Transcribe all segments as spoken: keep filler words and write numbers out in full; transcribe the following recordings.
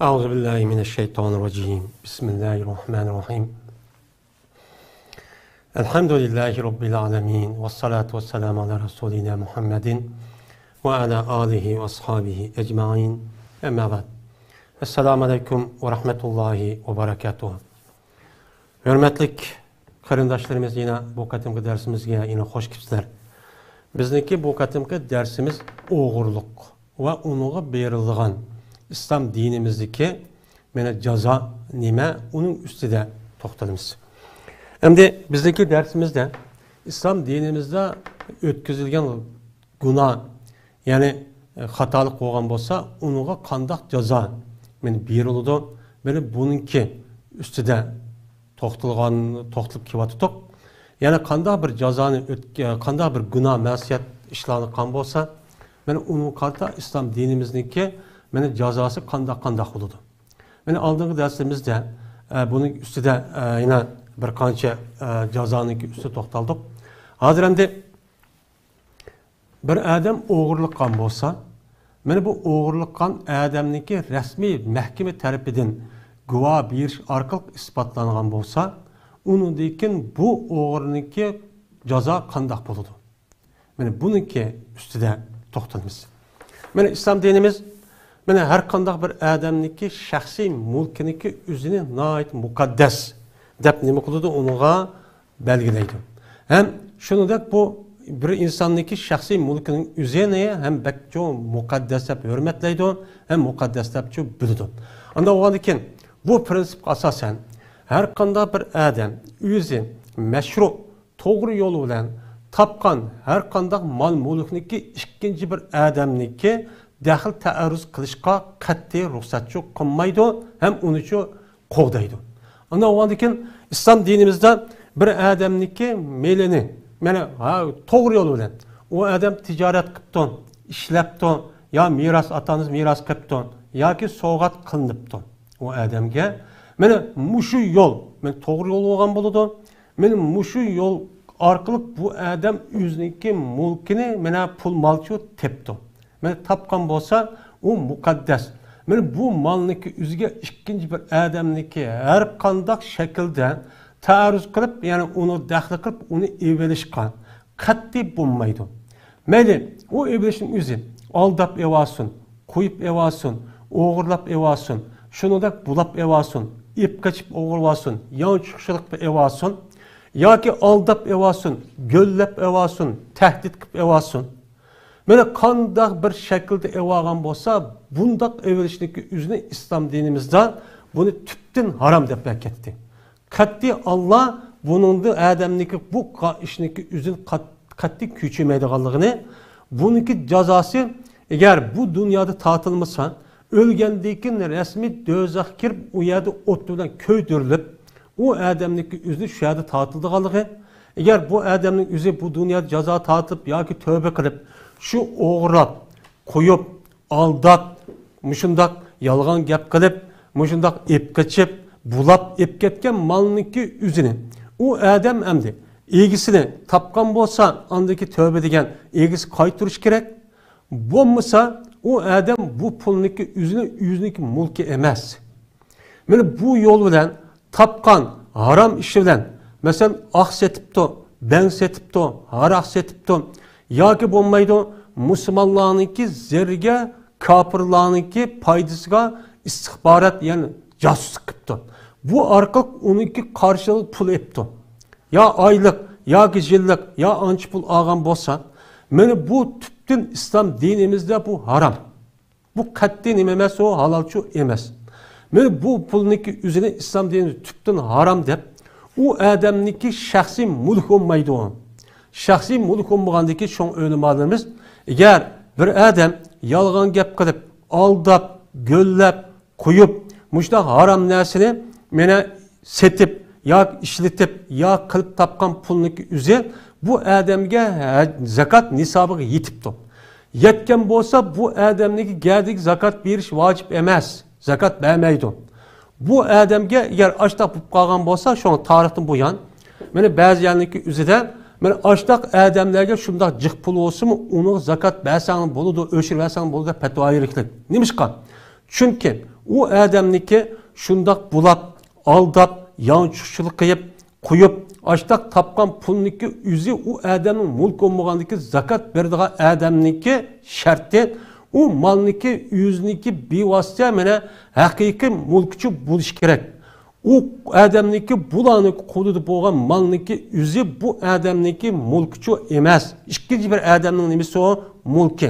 أعوذ بالله من الشيطان الرجيم. بسم الله الرحمن الرحيم. الحمد لله رب العالمين. والصلاة والسلام على رسولنا محمد وعلى آله وأصحابه أجمعين. أما بعد. السلام عليكم ورحمة الله وبركاته. ھۆرمەتلىك قېرىنداشلىرىمىز، يەنە بۇ قېتىمقى دەرسىمىزگە يەنە خوش كېلىپسىلەر. بىزنىڭكى بۇ قېتىمقى دەرسىمىز ئوغرىلىق ۋە ئۇنىڭغا بېرىلىدىغان ئىسلام دىنىمىزدىكى مانا جازا نېمە، ئۇنىڭ ئۈستىدە توختىلىمىز. ئەمدى بىزنىڭكى دەرسىمىزدە ئىسلام دىنىمىزدا ئۆتكۈزۈلگەن گۇناھ، يەنى، ئە، خاتالىق بولغان بولسا، ئۇنىڭغا قانداق جازا مانا بېرىلىدۇ؟ مانا بۇنىڭكى ئۈستىدە توختالغان، توختىلىپ كېلىۋاتىدۇق. يەنى قانداق بىر جازانى ئۆتكە-، قانداق بىر گۇناھ، مەسىيەت ئىشلارنى قىلغان بولسا، مانا ئۇنىڭغا قارىتا ئىسلام دىنىمىزنىڭكى مانا جازاسى قانداق، قانداق بولىدۇ؟ مانا ئالدىنقى دەرسىمىزدە، ئە، بۇنىڭ ئۈستىدە، ئە، يەنە بىر قانچە، ئە، جازانىڭكى ئۈستىدە توختالدۇق. ھازىر ئەمدى بىر ئادەم ئوغرىلىق قىلغان بولسا، مانا بۇ ئوغرىلىق قىلغان ئادەمنىڭكى رەسمىي مەھكىمە تەرىپىدىن گۇۋاھ بېرىش ئارقىلىق ئىسپاتلانغان بولسا، ئۇنىڭدىن كېيىن بۇ ئوغرىنىڭكى جازا قانداق بولىدۇ؟ مانا بۇنىڭكى ئۈستىدە توختىلىمىز. مانا ئىسلام دىنىمىز مانا ھەر قانداق بىر ئادەمنىڭكى شەخسىي مۈلكىنىڭكى ئۆزىنى ناھايىتى مۇقەددەس دەپ نېمە قىلىدۇ؟ ئۇنىڭغا بەلگىلەيدۇ. ھەم شۇنىڭدەك بۇ بىر ئىنساننىڭكى شەخسىي مۈلكىنىڭ ئۆزىنى ھەم بەك چوڭ مۇقەددەس دەپ ھۆرمەتلەيدۇ، ھەم مۇقەددەس دەپ چوڭ بىلىدۇ. ئانداق بولغاندىكىن بۇ پىرىنسىپقا ئاساسەن ھەر قانداق بىر ئادەم ئۆزى مەشرۇ، توغرا يول بىلەن تاپقان ھەر قانداق مال-مۈلۈكنىكى ئىككىنچى بىر ئادەمنىكى دەخلى تەئەررۇز قىلىشقا قەتئىي رۇخسەتچۇ قىلمايدۇ ھەم ئۇنىچۇ قوغدايدۇ. ئانداق بولغاندىكىن ئىسلام دىنىمىزدا بىر ئادەمنىڭكى مېلىنى، مانا، ھا، توغرا يول بىلەن ئۇ ئادەم تىجارەت قىپتۇ، ئىشلەپتۇ، يا مىراس، ئاتا-ئانىسى مىراس قىپتۇ ياكى سوۋغات قىلىنىپتۇ ئۇ ئادەمگە. مانا مۇشۇ يول، مانا توغرا يول بولغان بولىدۇ. مانا مۇشۇ يول ئارقىلىق بۇ ئادەم ئۆزىنىڭكى مۈلكىنى، مانا پۇل مالچۇ تېپتۇ. مانا تاپقان بولسا، ئۇ مۇقەددەس. مانا بۇ مالنىكى ئۆزىگە ئىككىنچى بىر ئادەمنىكى ھەر قانداق شەكىلدە تەئەررۇز قىلىپ، يەنى ئۇنى دەخلى قىلىپ، ئۇنى ئېلىۋېلىشقا قەتئىي بولمايدۇ. مەيلى، ئۇ ئېلىۋېلىشنىڭ ئۆزى ئالداپ ئېلىۋالسۇن، قويۇپ ئېلىۋالسۇن، ئوغرىلاپ ئېلىۋالسۇن، شۇنىڭدەك بۇلاپ ئېلىۋالسۇن، ئېلىپ قېچىپ ئوغرىلىۋالسۇن، يانچۇقچىلىق ئېلىۋالسۇن ياكى ئالداپ ئېلىۋالسۇن، گۆللەپ ئېلىۋالسۇن، تەھدىت قىلىپ ئېلىۋالسۇن. مانا قانداق بىر شەكىلدە ئېلىۋالغان بولسا، بۇنداق ئېلىۋېلىشنىڭكى ئۆزىنى ئىسلام دىنىمىزدا بۇنى تۈپتىن ھارام دەپ بەركەتتى. قەتئىي ئاللا بۇنىڭدا ئادەمنىڭكى بۇ قا-، ئىشنىڭكى ئۆزىنى قات-، قەتئىي كۆچۈرمەيدىغانلىقىنى، بۇنىڭكى جازاسى ئەگەر بۇ دۇنيادا تارتىلمىسا، ئۆلگەندىن كېيىن رەسمىي دوزاخقا كىرىپ، ئۇ يەردە ئوت بىلەن كۆيدۈرۈلۈپ، ئۇ ئادەمنىڭكى ئۆزىنى شۇ يەردە تارتىلىدىغانلىقى، ئەگەر بۇ ئادەمنىڭ ئۆزى بۇ دۇنيادا جازا تارتىپ ياكى تۆبە قىلىپ، شۇ ئوغرىلاپ، قويۇپ، ئالداپ، مۇشۇنداق يالغان گەپ قىلىپ، مۇشۇنداق ئېپ قېچىپ، بۇلاپ ئېپ كەتكەن مالنىڭكى ئۆزىنى ئۇ ئادەم ئەمدى ئىگىسىنى تاپقان بولسا، ئاندىكى تۆبە دېگەن ئىگىسى قايتۇرۇش كېرەك. بولمىسا، ئۇ ئادەم بۇ پۇلنىڭكى ئۆزىنى، ئۆزىنىڭكى مۈلكى ئەمەس. مانا بۇ يول بىلەن تاپقان ھارام ئىشى بىلەن، مەسىلەن، ئاق سېتىپتۇ، بەڭ سېتىپتۇ، ھاراق سېتىپتۇ ياكى بولمايدۇ، مۇسۇلمانلارنىڭكى زەرىگە، كاپىرلارنىڭكى پايدىسىغا ئىستىخبارات، يەنى جاسۇسلۇق قىپتۇ. بۇ ئارقىلىق ئۇنىڭكى قارشىلىقىغا پۇل ئېپتۇ. يا ئايلىق، ياكى يىللىق، يا ئانچە پۇل ئالغان بولسا، مانا بۇ تۈپتىن ئىسلام دىنىمىزدە بۇ ھارام. بۇ قەتئىي نېمە ئەمەس، ئۇ ھالالچۇ ئەمەس. مانا بۇ پۇلنىڭكى ئۆزىنى ئىسلام دىنى تۈپتىن ھارام دەپ، ئۇ ئادەمنىڭكى شەخسىي مۈلكى بولمايدۇ. شەخسىي مۈلكى بولمىغاندىكى شۇڭ ئۆلىمالىرىمىز، ئەگەر بىر ئادەم يالغان گەپ قىلىپ، ئالداپ، گۆللەپ، قويۇپ، مۇشۇنداق ھارام نەرسىنى مانا سېتىپ، ياكى ئىشلىتىپ، يا قىلىپ تاپقان پۇلنىڭكى ئۆزى بۇ ئادەمگە ھە-، زاكات نىسابىغا يېتىپتۇ. يەتكەن بولسا، بۇ ئادەمنىڭكى گەدىگە زاكات بېرىش ۋاجىپ ئەمەس. زاكات بەرمەيدۇ. بۇ ئادەمگە ئەگەر ئاشتاق بولۇپ قالغان بولسا، شۇڭا تارىختىن بۇيان، مانا بەزى يەرنىڭكى ئۆزىدە، مانا ئاشتاق ئادەملەرگە شۇنداق جىق پۇل بولسىمۇ، ئۇنىڭغا زاكات بەرسەڭ بولىدۇ، ئۆچۈرۈۋەرسەڭ بولىدۇ دەپ پەتىۋا بېرىشلىك. نېمىشقا؟ چۈنكى ئۇ ئادەمنىكى شۇنداق بۇلاپ، ئالداپ، يانچۇقچىلىق قىلىپ، قويۇپ، ئاشتاق تاپقان پۇلنىكى ئۆزى ئۇ ئادەمنىڭ مۈلكى بولمىغاندىكى زاكات بېرىدىغان ئادەمنىكى شەرتى، ئۇ مالنىكى ئۆزىنىكى بىۋاسىتە مانا ھەقىقىي مۈلكىچى بولۇشى كېرەك. ئۇ ئادەمنىكى بۇلارنىڭ قولىدا بولغان مالنىكى ئۆزى بۇ ئادەمنىكى مۈلكىچۇ ئەمەس. ئىككىنچى بىر ئادەمنىڭ نېمىسى ئۇ؟ مۈلكى.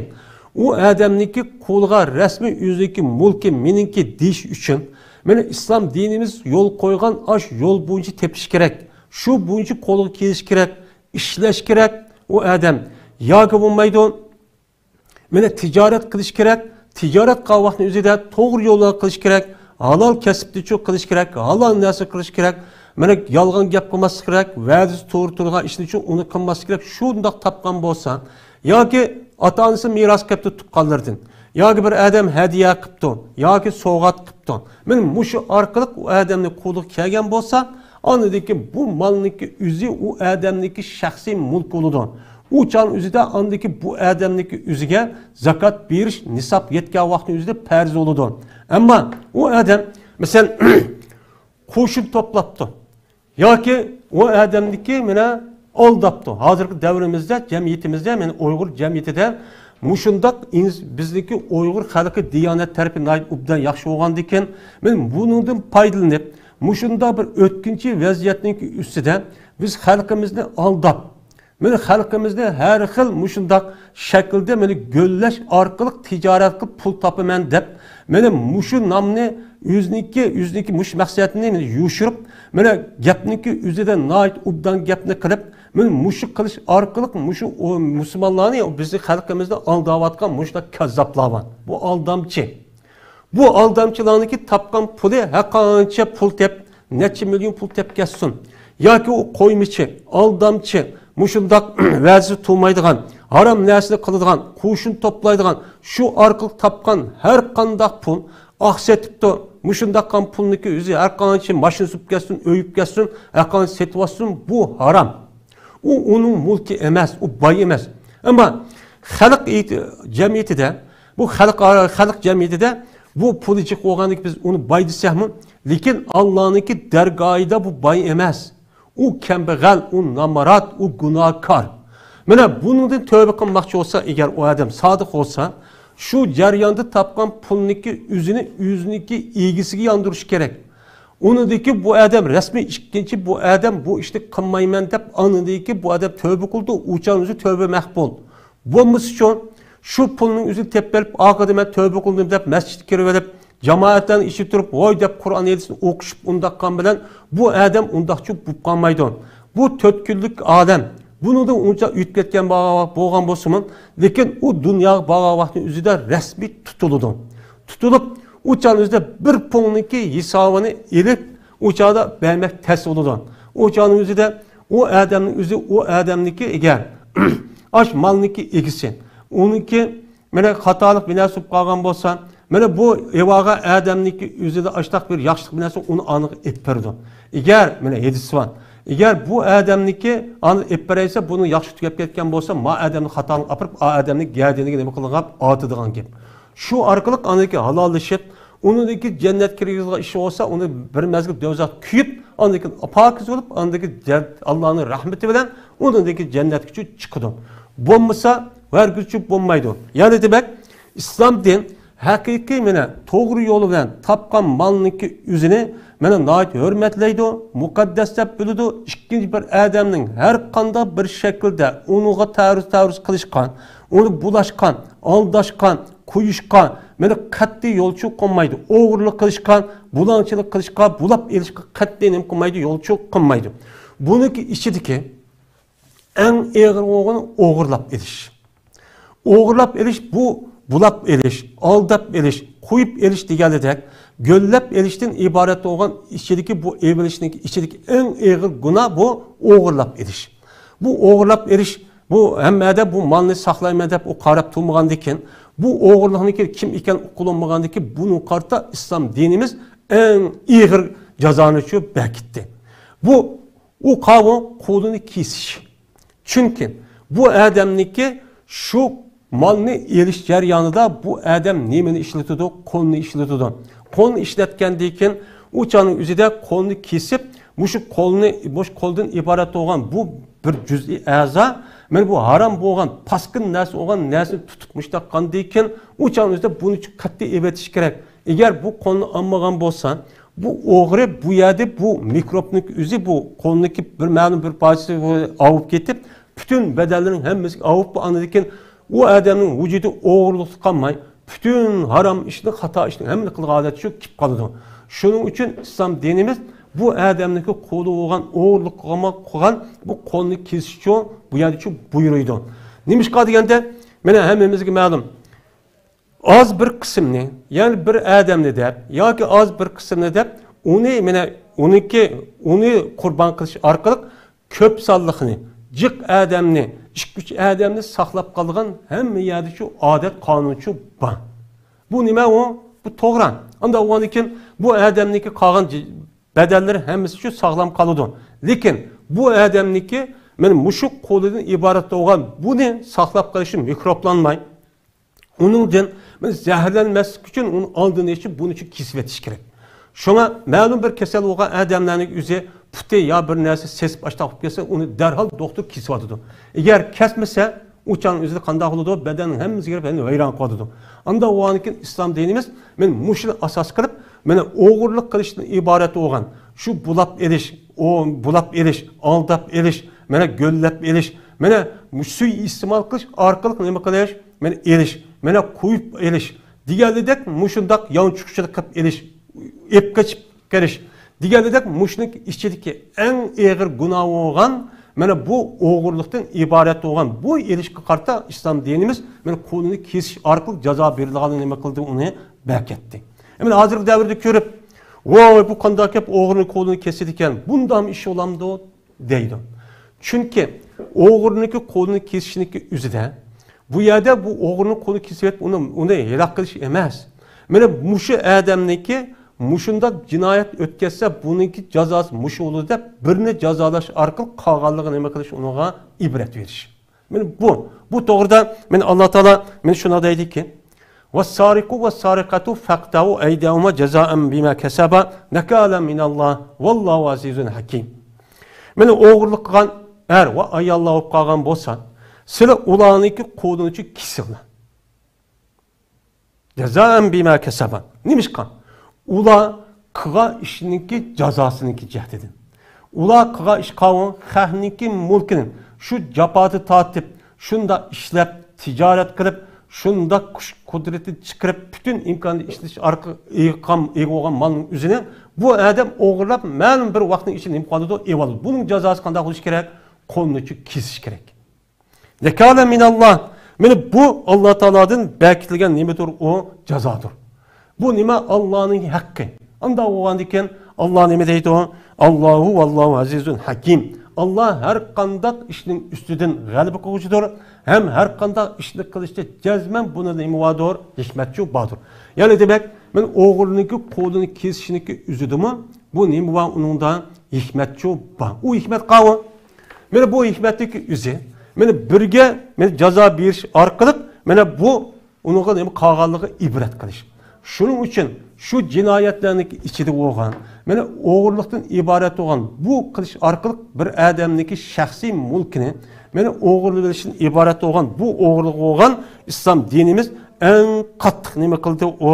ئۇ ئادەمنىكى قولىغا رەسمىي ئۆزىنىڭكى مۈلكى، مېنىڭكى دېيىش ئۈچۈن، مانا ئىسلام دىنىمىز يول قويغان ئاش يول بويىچە تېپىش كېرەك. شۇ بويىچە قولغا كېلىش كېرەك، ئىشلەش كېرەك ئۇ ئادەم. ياكى بولمايدۇ، مانا تىجارەت قىلىش كېرەك. تىجارەت قىلغان ۋاقىتنىڭ ئۆزىدە توغرا يولدا قىلىش كېرەك. ھالال كەسىپتىچۇ قىلىش كېرەك. ھالال نەرسە قىلىش كېرەك. مانا يالغان گەپ قىلماسلىق كېرەك. ۋەدىسى توغرا تۇرغان ئىشنىچۇ ئۇنى قىلماسلىق كېرەك. شۇنداق تاپقان بولسا، ياكى ئاتا-ئانىسى مىراس قېلىپتۇ تۇغقانلىرىدىن، ياكى بىر ئادەم ھەدىيە قىپتۇ، ياكى سوۋغات قىپتۇ. مانا مۇشۇ ئارقىلىق ئۇ ئادەمنى قولىغا كەلگەن بولسا، ئاندىن كېيىن بۇ مالنىڭكى ئۆزى ئۇ ئادەمنىڭكى شەخسىي مۈلكى بولىدۇ. ئۇ چاغنىڭ ئۆزىدە ئاندىن كېيىن بۇ ئادەمنىڭكى ئۆزىگە زاكات بېرىش نىساب يەتكەن ۋاقىتنىڭ ئۆزىدە پەرز بولىدۇ. ئەمما ئۇ ئادەم، مەسىلەن، قوشۇن توپلاپتۇ ياكى ئۇ ئادەمنىكى مانا ئالداپتۇ. ھازىرقى دەۋرىمىزدە، جەمئىيىتىمىزدە، مانا ئۇيغۇر جەمئىيىتىدە مۇشۇنداق ئىنس-، بىزنىڭكى ئۇيغۇر خەلقى دىيانەت تەرىپى ناھايىتى ئوبدان ياخشى بولغاندىكىن، مانا بۇنىڭدىن پايدىلىنىپ، مۇشۇنداق بىر ئۆتكۈنچى ۋەزىيەتنىڭكى ئۈستىدە بىز خەلقىمىزنى ئالداپ، مانا خەلقىمىزنى ھەر خىل مۇشۇنداق شەكىلدە مانا گۆللەش ئارقىلىق تىجارەت قىلىپ پۇل تاپىمەن دەپ، مانا مۇشۇ نامنى ئۆزىنىڭكى، ئۆزىنىڭكى مۇشۇ مەقسەتنى مانا يوشۇرۇپ، مانا گەپنىڭكى ئۆزىدە ناھايىتى ئوبدان گەپنى قىلىپ، مانا مۇشۇ قىلىش ئارقىلىق مۇشۇ ئۇ مۇسۇلمانلارنى، بىزنىڭ خەلقىمىزنى ئالداۋاتقان مۇشۇنداق كاززاپلار بار. بۇ ئالدامچى. بۇ ئالدامچىلارنىڭكى تاپقان پۇلى ھەرقانچە پۇل تېپ، نەچچە مىليون پۇل تېپ كەتسۇن. ياكى ئۇ قويمىچى، ئالدامچى، مۇشۇنداق ۋەدىسى تۇرمايدىغان، ھارام نەرسىنى قىلىدىغان، قوشۇن توپلايدىغان، شۇ ئارقىلىق تاپقان ھەر قانداق پۇل، ئاق سېتىپتۇ، مۇشۇنداق قىلغان پۇلنىڭكى ئۆزى ھەرقانچە ماشىنا سۈرۈپ كەتسۇن، ئۆي ئېلىپ كەتسۇن، ھەرقانچە سېتىۋاتسۇن، بۇ ھارام. ئۇ ئۇنىڭ مۈلكى ئەمەس، ئۇ باي ئەمەس. ئەمما خەلق ئېيت-، جەمئىيىتىدە، بۇ خەلق، خەلق جەمئىيىتىدە بۇ پۇلى جىق بولغاندىكىن بىز ئۇنى باي دېسەكمۇ، لېكىن ئاللانىڭكى دەرگاھىدا بۇ باي ئەمەس. ئۇ كەمبەغەل، ئۇ نامرات، ئۇ گۇناھكار. مانا بۇنىڭدىن تۆبە قىلماقچى بولسا، ئەگەر ئۇ ئادەم سادىق بولسا، شۇ جەرياندا تاپقان پۇلنىڭكى ئۆزىنى ئۆزىنىڭكى ئىگىسىگە ياندۇرۇشى كېرەك. ئۇنىڭدىن كېيىن بۇ ئادەم رەسمىي ئىككىنچى، بۇ ئادەم بۇ ئىشنى قىلمايمەن دەپ، ئاندىن كېيىن بۇ ئادەم تۆبە قىلدى، ئۇ چاغنىڭ ئۆزى تۆبە مەقبۇل. بولمىسىچۇ، شۇ پۇلنىڭ ئۆزىنى تېپىپ ئېلىپ، ئارقىدا مەن تۆبە قىلدىم دەپ مەسچىتكە كىرىۋېلىپ، جامائەتلەرنىڭ ئىچىدە تۇرۇپ، ۋاي دەپ قۇرئان ھەدىسنى ئوقۇشۇپ ئۇنداق قىلغان بىلەن بۇ ئادەم ئۇنداقچۇ بولۇپ قالمايدۇ. بۇ تۆت كۈنلۈك ئادەم، بۇنىڭدىن ئۇنچە ئۆتۈپ كەتكەن بار-، بولغان بولسىمۇ، لېكىن ئۇ دۇنياغا بارغان ۋاقتىنىڭ ئۆزىدە رەسمىي تۇتۇلىدۇ. تۇتۇلۇپ، ئۇ چاغنىڭ ئۆزىدە بىر پۇڭنىڭكى ھېسابىنى ئېلىپ، ئۇ چاغدا بەرمەك تەس بولىدۇ. ئۇ چاغنىڭ ئۆزىدە ئۇ ئادەمنىڭ ئۆزى، ئۇ ئادەمنىڭكى ئىگە، ئاش مالنىڭكى ئىگىسى، ئۇنىڭكى مانا خاتالىق بىناسى بولۇپ قالغان بولسا، مانا بۇ ئىبارە ئادەمنىڭكى ئۆزىدە ئاشتاق بىر ياخشىلىق بىناسى ئۇنى ئانىغا ئېلىپ بېرىدۇ. ئىگەر، مانا ھەدىس بار. ئىگەر بۇ ئادەمنىڭكى ئانى ئېلىپ بېرەيسە، بۇنىڭ ياخشى تۈگەپ كەتكەن بولسا، ما ئادەمنى خاتالىق ئاپىرىپ، ئا ئادەمنى گەدىنىگە نېمە قىلغان، ئاتىدىغان گەپ. شۇ ئارقىلىق ئاندىكى ھالاللىشىپ، ئۇنىڭدىكى جەننەتكە كىرگۈزىدىغان ئىشى بولسا، ئۇنى بىر مەزگىل دوزاختا كۆيۈپ، ئاندىكى پاكىز بولۇپ، ئاندىكى جەن-، ئاللانىڭ رەھمىتى بىلەن ئۇنىڭدىكى جەننەتكە چىقىدۇ. بولمىسا، ھەرگىزچۇ بولمايدۇ. يەنى دېمەك، ئىسلام دىن ھەقىقىي مانا توغرا يول بىلەن تاپقان مالنىڭكى ئۆزىنى مانا ناھايىتى ھۆرمەتلەيدۇ، مۇقەددەس دەپ بىلىدۇ. ئىككىنچى بىر ئادەمنىڭ ھەر قانداق بىر شەكىلدە ئۇنىڭغا تەرۇز-تەرۇز قىلىشقا، ئۇنى بۇلاشقا، ئالداشقا، قويۇشقا، مانا قەتئىي يولچۇ قىلمايدۇ. ئوغرىلىق قىلىشقا، بۇلاڭچىلىق قىلىشقا، بۇلاپ ئېلىشقا قەتئىي نېمە قىلمايدۇ، يولچۇ قىلمايدۇ. بۇنىڭكى ئىچىدىكى ئەڭ ئېغىر بولغىنى ئوغرىلاپ ئېلىش. ئوغرىلاپ ئېلىش بۇ بۇلاپ ئېلىش، ئالداپ ئېلىش، قويۇپ ئېلىش دېگەندەك، گۆللەپ ئېلىشتىن ئىبارەت بولغان ئىچىدىكى بۇ ئېلىشنىڭ ئىچىدىكى ئەڭ ئېغىر گۇناھ بۇ ئوغرىلاپ ئېلىش. بۇ ئوغرىلاپ ئېلىش، بۇ ھەممە ئادەم بۇ مالنى ساقلايمەن دەپ ئۇ قاراپ تۇرمىغاندىكىن، بۇ ئوغرىلىقنىڭكى كىم ئىكەن ئۇقۇلۇنمىغاندىكىن، بۇنىڭغا قارىتا ئىسلام دىنىمىز ئەڭ ئېغىر جازانىچۇ بەركىتتى. بۇ ئۇ قاۋۇ قولىنى كېسىش. چۈنكى بۇ ئادەمنىڭكى شۇ مالنى ئېلىش جەريانىدا بۇ ئادەم نېمىنى ئىشلىتىدۇ؟ قولنى ئىشلىتىدۇ. قولنى ئىشلەتكەندىن كېيىن، ئۇ چاغنىڭ ئۆزىدە قولنى كېسىپ، مۇشۇ قولنى، مۇشۇ قولدىن ئىبارەت بولغان بۇ بىر جۈزئىي ئەزا، مانا بۇ ھارام بولغان، پاسكىنا نەرسە بولغان نەرسىنى تۇتۇپ مۇشۇنداق قىلغاندىن كېيىن، ئۇ چاغنىڭ ئۆزىدە بۇنى قەتئىي ئېلىۋېتىش كېرەك. ئەگەر بۇ قولنى ئالمىغان بولسا، بۇ ئوغرى بۇ يەردە بۇ مىكروبنىڭ ئۆزى بۇ قولنىڭكى بىر مەلۇم بىر پارچىسى ئاۋۇپ كېتىپ، پۈتۈن بەدەنلىرىنىڭ ھەممىسىگە ئاۋۇپ، ئاندىن كېيىن ئۇ ئادەمنىڭ ۋۇجۇدى ئوغرىلىقتا قالماي، پۈتۈن ھارام ئىشنى، خاتا ئىشنى ھەممىنى قىلغان ھالەتتە شۇ كېلىپ قالىدۇ. شۇنىڭ ئۈچۈن ئىسلام دىنىمىز بۇ ئادەمنىڭكى قولى بولغان، ئوغرىلىق قىلغان، قىلغان بۇ قولنى كېسىشچۇ، بۇ يەردىچۇ بۇيرۇيدۇ. نېمىشقا دېگەندە، مانا ھەممىمىزگە مەلۇم. ئاز بىر قىسىمنى، يەنى بىر ئادەمنى دەپ ياكى ئاز بىر قىسىمنى دەپ، ئۇنى، مانا، ئۇنىڭكى، ئۇنى قۇربان قىلىش ئارقىلىق كۆپ سانلىقنى، جىق ئادەمنى، ئىككى-ئۈچ ئادەمنى ساقلاپ قالىدىغان ھەممە يەردىچۇ ئادەت قانۇنچۇ بار. بۇ نېمە ئۇ؟ بۇ توغرا. ئانداق بولغاندىن كېيىن بۇ ئادەمنىڭكى قالغان جى-، بەدەنلىرى ھەممىسىچۇ ساغلام قالىدۇ. لېكىن بۇ ئادەمنىڭكى، مانا، مۇشۇ قولىدىن ئىبارەت بولغان بۇنى ساقلاپ قېلىشى مىكروبلانماي، ئۇنىڭدىن، مانا، زەھەرلەنمەسلىك ئۈچۈن ئۇنىڭ ئالدىنى ئېچىپ، بۇنى شۇ كېسىۋېتىش كېرەك. شۇڭا مەلۇم بىر كېسەل بولغان ئادەملەرنىڭ ئۆزى پۇتى يا بىر نەرسە سېسىپ ئاشتاق بولۇپ كەتسە، ئۇنى دەرھال دوختۇر كېسىۋاتىدۇ. ئەگەر كەسمىسە، ئۇ چاغنىڭ ئۆزىدە قانداق بولىدۇ؟ بەدەننىڭ ھەممىسىگە كىرىپ، يەنە ۋەيران قىلىۋاتىدۇ. ئانداق بولغاندىن كېيىن ئىسلام دىنىمىز، مانا، مۇشۇنى ئاساس قىلىپ، مانا، ئوغرىلىق قىلىشتىن ئىبارەت بولغان شۇ بۇلاپ ئېلىش، ئو-، بۇلاپ ئېلىش، ئالداپ ئېلىش، مانا، گۆللەپ ئېلىش، مانا، مۇشۇ سۈيى ئىستېمال قىلىش ئارقىلىق نېمە قىلىش؟ مانا، ئېلىش، مانا، قويۇپ ئېلىش دېگەنلىدەك مۇشۇنداق يانچۇقچىلىق قىلىپ ئېلىش، ئېلىپ قېچىپ كىرىش دېگەنلىدەك مۇشۇنىڭ ئىچىدىكى ئەڭ ئېغىر گۇناھ بولغان، مانا، بۇ ئوغرىلىقتىن ئىبارەت بولغان بۇ ئېلىشقا قارىتا ئىسلام دىنىمىز، مانا، قولىنى كېسىش ئارقىلىق جازا بېرىلىدىغانلىقىنى نېمە قىلدى؟ ئۇنى بەركەتتى. مانا، ھازىرقى دەۋردە كۆرۈپ، ۋاي، بۇ قانداق گەپ، ئوغرىنىڭ قولىنى كېسىدىكەن، بۇنداقمۇ ئىش بولامدۇ؟ دەيدۇ. چۈنكى ئوغرىنىڭكى قولىنى كېسىشنىڭكى ئۆزىدە، بۇ يەردە بۇ ئوغرىنىڭ قولىنى كېسىۋېتىپ، ئۇنى، ئۇنى ھالاك قىلىش ئەمەس. مانا مۇشۇ ئادەمنىڭكى مۇشۇنداق جىنايەت ئۆتكەزسە، بۇنىڭكى جازاسى مۇشۇ بولىدۇ دەپ، بىرنى جازالاش ئارقىلىق قالغانلىقىنى نېمە قىلىش، ئۇنىڭغا ئىبرەت بېرىش. مانا بۇ، بۇ توغرىدا مانا ئاللا تائالا مانا شۇنداق دەيدىكى، «والسارق والسارقة فاقطعوا أيديهما جزاء بما كسبا نكالا من الله والله عزيز حكيم.» مانا ئوغرىلىق قىلغان ئەر ۋە ئاياللار بولۇپ قالغان بولسا، سىلەر ئۇلارنىڭكى قولىنى كېسىڭلار. جزاء بما كسبا. نېمىشقا؟ ئۇلار قىلغان ئىشىنىڭكى جازاسىنىڭكى جەھىتىدىن. ئۇلار قىلغان ئىش قاۋۇ، خەقنىڭكى مۈلكىنى شۇ جاپادا تارتىپ، شۇنداق ئىشلەپ، تىجارەت قىلىپ، شۇنداق كۈچ قۇدرىتى چىقىرىپ، پۈتۈن ئىمكانىيەت ئىشلىتىش ئارقىلىق ئىگە قىلغان، ئىگە بولغان مالنىڭ ئۆزىنى بۇ ئادەم ئوغرىلاپ، مەلۇم بىر ۋاقىتنىڭ ئىچىدە نېمە قىلىدۇ؟ ئېلىۋالىدۇ. بۇنىڭ جازاسى قانداق بولۇشى كېرەك؟ قولىنى كېسىش كېرەك. نەكالەن مىنەللا. مانا بۇ ئاللا تائالادىن بەكىتىلگەن نېمىدۇر؟ ئۇ جازادۇر. بۇ نېمە؟ ئاللانىڭ ھەققى. ئانداق بولغاندىكىن ئاللا نېمە دەيدۇ؟ ئاللاھۇ ۋاللاھۇ ئەزىزۇن ھەكىم. ئاللا ھەر قانداق ئىشنىڭ ئۈستىدىن غەلىبە قىلغۇچىدۇر ھەم ھەر قانداق ئىشنى قىلىشتا جەزمەن بۇنى نېمە باردۇر؟ ھېكمەتچۇ باردۇر. يەنى دېمەك، مانا ئوغرىنىڭكى قولىنى كېسىشنىڭكى ئۆزىدىمۇ بۇ نېمە بار؟ ئۇنىڭدا ھېكمەتچۇ بار. ئۇ ھېكمەت قاۋۇ. مانا بۇ ھېكمەتتىكى ئۆزى. مانا بىرگە مانا جازا بېرىش ئارقىلىق مانا بۇ ئۇنىڭغا نېمە قالغانلىقىغا ئىبرەت قىلىش. شۇنىڭ ئۈچۈن شۇ جىنايەتلەرنىڭ ئىچىدە بولغان، مانا ئوغرىلىقتىن ئىبارەت بولغان بۇ قىلىش ئارقىلىق بىر ئادەمنىڭكى شەخسىي مۈلكىنى، مانا ئوغرىلىۋېلىشتىن ئىبارەت بولغان بۇ ئوغرىلىق بولغان ئىسلام دىنىمىز ئەڭ قاتتىق نېمە قىلدى؟ ئۇ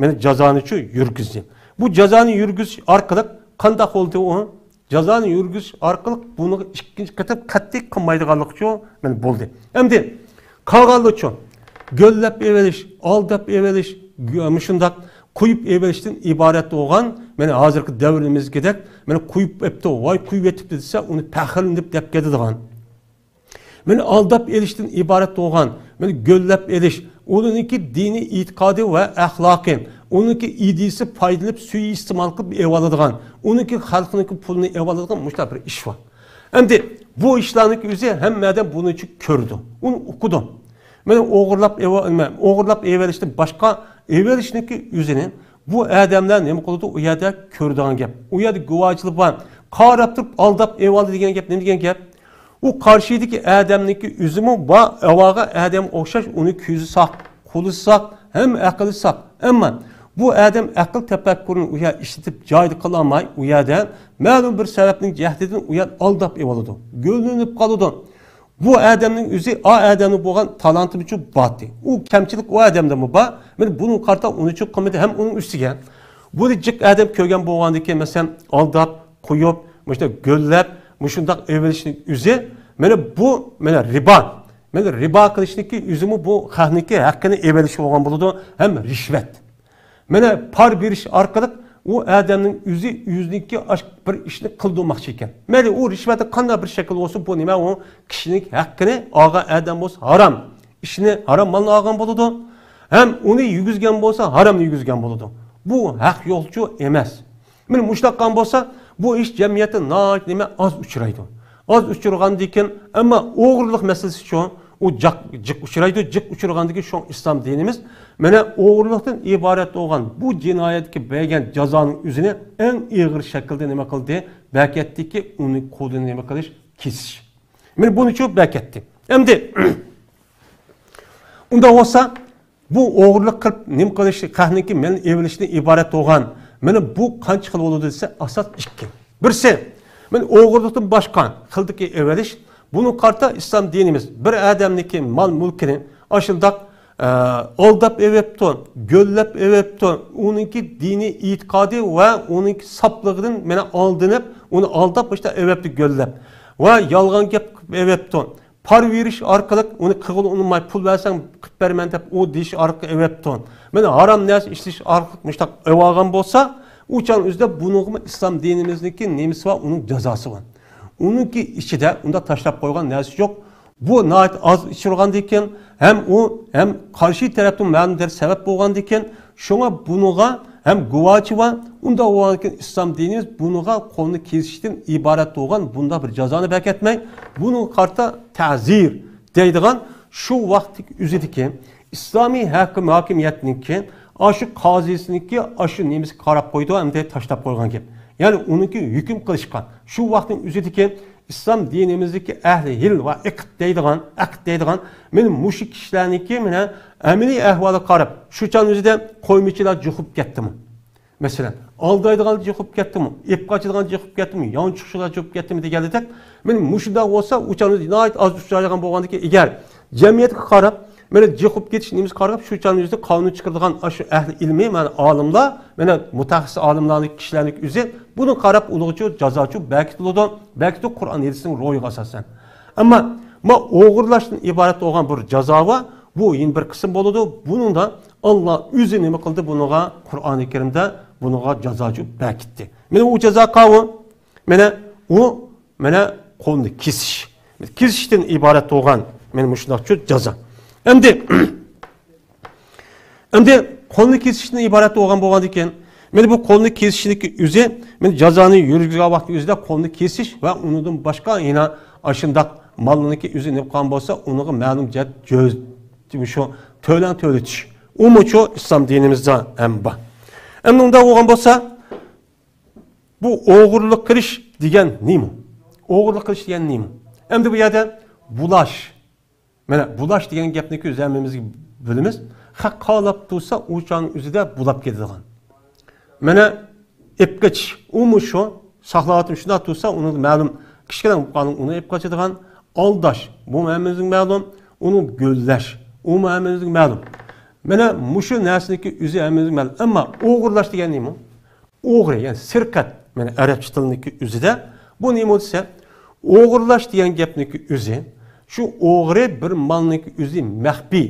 مانا جازانىچۇ يۈرگۈزدى. بۇ جازانى يۈرگۈزۈش ئارقىلىق قانداق بولدى ئۇ؟ جازانى يۈرگۈزۈش ئارقىلىق بۇنىڭغا ئىككىنچى قېتىم قەتئىي قىلمايدىغانلىقچۇ مانا بولدى. ئەمدى قالغانلىرىچۇ؟ گۆللەپ ئېلىۋېلىش، ئالداپ ئېلىۋېلىش، گۆ-، مۇشۇنداق قويۇپ ئېلىۋېلىشتىن ئىبارەت بولغان، مانا ھازىرقى دەۋرىمىزدىكىدەك، مانا قويۇپ ئېپتۇ، ۋاي قويۇپ ئېتىپتۇ دېسە، ئۇنى پەخىرلىنىپ دەپ كېتىدىغان. مانا ئالداپ ئېلىشتىن ئىبارەت بولغان، مانا گۆللەپ ئېلىش، ئۇنىڭكى دىنىي ئېتىقادى ۋە ئەخلاقى، ئۇنىڭكى ئىدىيىسى پايدىلىنىپ سۈيى ئىستېمال قىلىپ ئېلىۋالىدىغان، ئۇنىڭكى خەلقنىڭكى پۇلىنى ئېلىۋالىدىغان مۇشۇنداق بىر ئىش بار. ئەمدى بۇ ئىشلارنىڭكى ئۆزى ھەممە ئادەم بۇنى كۆرىدۇ، ئۇنى ئۇقىدۇ. مانا ئوغرىلاپ ئېلىۋ-، نېمە، ئوغرىلاپ ئېلىۋېلىشتىن باشقا ئېلىۋېلىشنىڭكى ئۆزىنى بۇ ئادەملەر نېمە قىلىدۇ؟ ئۇ يەردە كۆرىدىغان گەپ. ئۇ يەردە گۇۋاھچىلار بار. قاراپ تۇرۇپ ئالداپ ئېلىۋالدى دېگەن گەپ نېمە دېگەن گەپ؟ ئۇ قارشىدىكى ئادەمنىڭكى ئۆزىمۇ بار، ئاۋاغا ئادەمگە ئوخشاش، ئۇنى كۆزى ساق، قولى ساق، ھەم ئەقلى ساق. ئەمما بۇ ئادەم ئەقىل تەپەككۇرىنى ئۇ يەر ئىشلىتىپ جايىدا قىلالماي، ئۇ يەردە مەلۇم بىر سەۋەبنىڭ جەھىتىدىن ئۇ يەر ئالداپ ئېلىۋالىدۇ، گۆللىنىپ قالىدۇ. بۇ ئادەمنىڭ ئۆزى، ئا ئادەمنىڭ بولغان تالانتىمۇچۇ باتتى. ئۇ كەمچىلىك ئۇ ئادەمدىمۇ بار. مەن بۇنىڭغا قارىتا ئۇنى چوق قىلمىدى. ھەم ئۇنىڭ ئۈستىگە بۇنى جىق ئادەم كۆرگەن بولغاندىكىن، مەسىلەن، ئالداپ قويۇپ، مۇشۇنداق گۆللەپ، مۇشۇنداق ئېلىۋېلىشنىڭ ئۆزى، مانا بۇ، مانا رىبا. مانا رىبا قىلىشنىڭكى ئۆزىمۇ بۇ خەقنىڭكى ھەققىنى ئېلىۋېلىش بولغان بولىدۇ، ھەم رىشۋەت. مانا پار بېرىش ئارقىلىق ئۇ ئادەمنىڭ ئۆزى ئۆزىنىڭكى ئاش-، بىر ئىشنى قىلدۇرماقچى ئىكەن. مەيلى ئۇ رىشۋەتنى قانداق بىر شەكىل بولسۇن، بۇ نېمە، ئۇ كىشىنىڭ ھەققىنى ئالغان ئادەم بولسا ھارام. ئىشنى ھارام مالنى ئالغان بولىدۇ. ھەم ئۇنى يېگۈزگەن بولسا ھارامنى يېگۈزگەن بولىدۇ. بۇ ھەق يولچۇ ئەمەس. مانا مۇشۇنداق قىلغان بولسا، بۇ ئىش جەمئىيەتتە ناھايىتى نېمە، ئاز ئۇچرايدۇ. ئاز ئۇچرىغاندىكىن، ئەمما ئوغرىلىق مەسىلىسىچۇ، ئۇ جاق-، جىق ئۇچرايدۇ. جىق ئۇچرىغاندىكىن شۇڭا ئىسلام دىنىمىز مانا ئوغرىلىقتىن ئىبارەت بولغان بۇ جىنايەتكە بەرگەن جازانىڭ ئۆزىنى ئەڭ ئېغىر شەكىلدە نېمە قىلدى؟ بەركەتتىكى ئۇنى قولىنى نېمە قىلىش؟ كېسىش. مانا بۇنىچۇ بەركەتتى. ئەمدى ئۇنداق بولسا، بۇ ئوغرىلىق قىلىپ نېمە قىلىش، خەقنىڭكى مېلىنى ئېلىۋېلىشتىن ئىبارەت بولغان، مانا بۇ قانچە خىل بولىدۇ دېسە، ئاساس ئىككى. بىرسى، مانا ئوغرىلىقتىن باشقا خىلدىكى ئېلىۋېلىش. بۇنىڭغا قارىتا ئىسلام دىنىمىز بىر ئادەمنىڭكى مال-مۈلكىنى ئاشۇنداق، ئە، ئالداپ ئېلىپتۇ، گۆللەپ ئېلىپتۇ، ئۇنىڭكى دىنىي ئېتىقادى ۋە ئۇنىڭكى ساپلىقىدىن مانا ئالدىنىپ، ئۇنى ئالداپ مۇشۇنداق ئېلىپتۇ گۆللەپ ۋە يالغان گەپ قىلىپ ئېلىپتۇ. پار بېرىش ئارقىلىق ئۇنى قىلغىلى ئۇنىماي، پۇل بەرسەڭ قىلىپ بېرىمەن دەپ ئۇ دېيىش ئارقىلىق ئېلىۋېپتۇ. مانا ھارام نەرسە ئىشلىتىش ئارقىلىق مۇشۇنداق ئېلىۋالغان بولسا، ئۇ چاغنىڭ ئۆزىدە بۇنىڭغىمۇ ئىسلام دىنىمىزنىڭكى نېمىسى بار، ئۇنىڭ جازاسى بار. ئۇنىڭكى ئىچىدە ئۇنداق تاشلاپ قويغان نەرسە يوق. بۇ ناھايىتى ئاز ئۇچرىغاندىكىن، ھەم ئۇ، ھەم قارشى تەرەپتىن مەلۇم دەرىجىدە سەۋەب بولغاندىكىن، شۇڭا بۇنىڭغا ھەم گۇۋاچى بار، ئۇنداق بولغاندىكىن ئىسلام دىنىمىز بۇنىڭغا قولنى كېسىشتىن ئىبارەت بولغان بۇنداق بىر جازانى بەركەتمەي، بۇنىڭغا قارىتا تەزىر دەيدىغان شۇ ۋاقىتتىكى ئۆزىدىكى ئىسلامىي ھاكىم، ھاكىمىيەتنىڭكى، ئاشۇ قازىسىنىڭكى، ئاشۇ نېمىسىگە قاراپ قويىدۇ، ئەمدى تاشلاپ قويغان گەپ. يەنى ئۇنىڭكى ھۆكۈم قىلىشقا، شۇ ۋاقىتنىڭ ئۆزىدىكى ئىسلام دىنىمىزدىكى ئەھلى ھىل ۋە ئىقىد دەيدىغان، ئەقىد دەيدىغان، مانا مۇشۇ كىشىلەرنىڭكى مانا ئەمەلىي ئەھۋالىغا قاراپ، شۇ چاغنىڭ ئۆزىدە قويمىچىلار جۇقۇپ كەتتىمۇ؟ مەسىلەن، ئالدايدىغان جۇقۇپ كەتتىمۇ؟ ئېلىپ قاچىدىغان جۇقۇپ كەتتىمۇ؟ يانچۇقچىلار جۇقۇپ كەتتىمۇ دېگەندەك، مانا مۇشۇنداق بولسا، ئۇ چاغنىڭ ئۆزىدە ناھايىتى ئاز ئۇچرايدىغان بولغاندىكىن، ئەگەر جەمئىيەتكە قاراپ، مانا جۇقۇپ كېتىش نېمىسىگە قاراپ، شۇ چاغنىڭ ئۆزىدە قانۇن چىقىرىدىغان ئاشۇ ئەھلى ئىلمىي، مانا ئالىملار، مانا مۇتەخەسسىس ئالىملارنىڭ، كىشىلەرنىڭ ئۆزى بۇنىڭغا قاراپ ئۇنىڭغىچۇ جازاچۇ بەكىتىلىدۇ، بەكىتىدۇ قۇرئان ھەدىسنىڭ روھىغا ئاساسەن. ئەمما، ما ئوغرىلاشتىن ئىبارەت بولغان بىر جازا بار، بۇ يەنە بىر قىسىم بولىدۇ. بۇنىڭدا ئاللا ئۆزى نېمە قىلدى؟ بۇنىڭغا قۇرئانى كەرىمدە بۇنىڭغا جازاچۇ بەكىتتى. مانا ئۇ جازا قاۋۇ. مانا ئۇ، مانا قولنى كېسىش. كېسىشتىن ئىبارەت بولغان مانا مۇشۇنداقچۇ جازا. ئەمدى، ئەمدى قولنى كېسىشتىن ئىبارەت بولغان بولغاندىكىن، مانا بۇ قولنى كېسىشنىڭكى ئۆزى، مانا جازانى يۈرگۈزگەن ۋاقىتنىڭ ئۆزىدە قولنى كېسىش ۋە ئۇنىڭدىن باشقا يەنە ئاشۇنداق مالنىڭكى ئۆزى نېمە قىلغان بولسا، ئۇنىڭغا مەلۇم جەھەت جۆز-، شۇ تۆلەڭ تۆلىتىش. ئۇمۇچۇ ئىسلام دىنىمىزدا ھەم بار. ئەمدى ئۇنداق بولغان بولسا، بۇ ئوغرىلىق قىلىش دېگەن نېمە؟ ئوغرىلىق قىلىش دېگەن نېمە؟ ئەمدى بۇ يەردە بۇلاش. مانا بۇلاش دېگەن گەپنى كۆز ھەممىمىز بىلىمىز. خەق خالاپ تۇرسا، ئۇ چاغنىڭ ئۆزىدە بۇلاپ كېتىدىغان. مانا ئېلىپ قېچىش، ئۇمۇ شۇ، ساقلاۋاتىمىز شۇنداق تۇرسا، ئۇنىڭ مەلۇم كىچىككىنە بولۇپ قالغان، ئۇنى ئېلىپ قېچىدىغان. ئالداش، بۇمۇ ھەممىمىزگە مەلۇم. ئۇنى گۆللەش، ئۇمۇ ھەممىمىزگە مەلۇم. مانا مۇشۇ نەرسىنىڭكى ئۆزى ھەممىمىزگە مەلۇم. ئەمما ئوغرىلاش دېگەن نېمە؟ ئوغرى، يەنى سىرقەت، مانا ئەرەبچە تىلنىڭكى ئۆزىدە. بۇ نېمە دېسە، ئوغرىلاش دېگەن گەپنىڭكى ئۆزى، شۇ ئوغرى بىر مالنىڭكى ئۆزى مەخپىي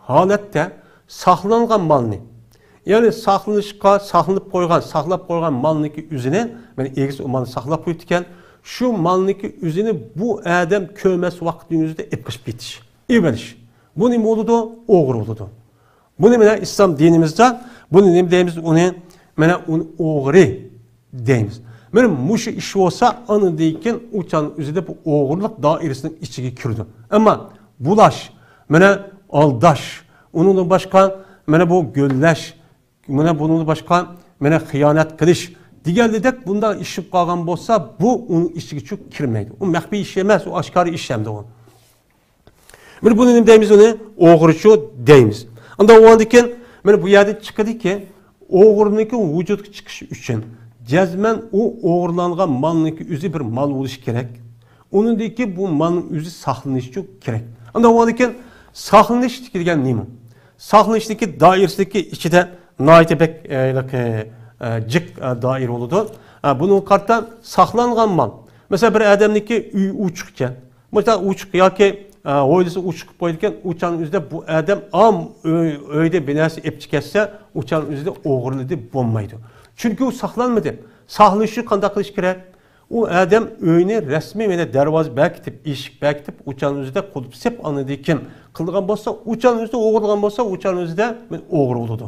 ھالەتتە ساقلانغان مالنى، يەنى ساقلىنىشقا ساقلىنىپ قويغان، ساقلاپ قويغان مالنىڭكى ئۆزىنى، مانا ئىگىسى ئۇ مالنى ساقلاپ قويۇپتىكەن، شۇ مالنىڭكى ئۆزىنى بۇ ئادەم كۆرمەس ۋاقىتنىڭ ئۆزىدە ئېلىپ قېچىپ كېتىش، ئېلىۋېلىش. بۇ نېمە بولىدۇ؟ ئوغرى بولىدۇ. بۇنى مانا ئىسلام دىنىمىزدا بۇنى نېمە دەيمىز؟ ئۇنى مانا ئۇنى ئوغرى دەيمىز. مانا مۇشۇ ئىش بولسا، ئاندىن كېيىن ئۇ چاغنىڭ ئۆزىدە بۇ ئوغرىلىق دائىرىسىنىڭ ئىچىگە كىرىدۇ. ئەمما بۇلاش، مانا ئالداش، ئۇنىڭدىن باشقا مانا بۇ گۆللەش، مانا بۇنىڭدىن باشقا مانا خىيانەت قىلىش دېگەندەك بۇنداق ئىش بولۇپ قالغان بولسا، بۇ ئۇنىڭ ئىچىگىچۇ كىرمەيدۇ. ئۇ مەخپىي ئىش ئەمەس، ئۇ ئاشكارا ئىش ئەمدى ئۇ. مانا بۇنى نېمە دەيمىز ئۇنى؟ ئوغرىچۇ دەيمىز. ئاندىن ئۇندىن كېيىن، مانا بۇ يەردىن چىقىدىكى، ئوغرىنىڭكى ۋۇجۇدقا چىقىشى ئۈچۈن جەزمەن ئۇ ئوغرىلانغان مالنىڭكى ئۆزى بىر مال بولۇشى كېرەك. ئۇنىڭدىن كېيىن بۇ مالنىڭ ئۆزى ساقلىنىشى كېرەك. ئاندىن ئۇندىن كېيىن ساقلىنىش دېگەن نېمە؟ ساقلىنىشنىڭكى دائىرىسىدىكى ئىچىدە ناھايىتى بەك، ئە، ھېلىقى، ئە، جىق، ئە، دائىرە بولىدۇ. ئە، بۇنىڭغا قارىتا ساقلانغان مال. مەسىلەن، بىر ئادەمنىڭكى ئۆيى ئوچۇق ئىكەن. مۇشۇنداق ئوچۇق ياكى، ئە، ھويلىسى ئوچۇق قىلىپ قويىدىكەن، ئۇ چاغنىڭ ئۆزىدە بۇ ئادەم ئام ئۆي-، ئۆيدە بىر نەرسە ئېلىپ كەتسە، ئۇ چاغنىڭ ئۆزىدە ئوغرىلىدى بولمايدۇ. چۈنكى ئۇ ساقلانمىدى. ساقلىنىش ئۈچۈن قانداق قىلىش كېرەك؟ ئۇ ئادەم ئۆينى رەسمىي مانا دەرۋازا بەركىتىپ، ئىشىك بەركىتىپ، ئۇ چاغنىڭ ئۆزىدە قۇلۇپ سېلىپ، ئاندىن كېيىن قىلغان بولسا، ئۇ چاغنىڭ ئۆزىدە ئوغرىلىغان بولسا، ئۇ چاغنىڭ ئۆزىدە مانا ئوغرى بولىدۇ.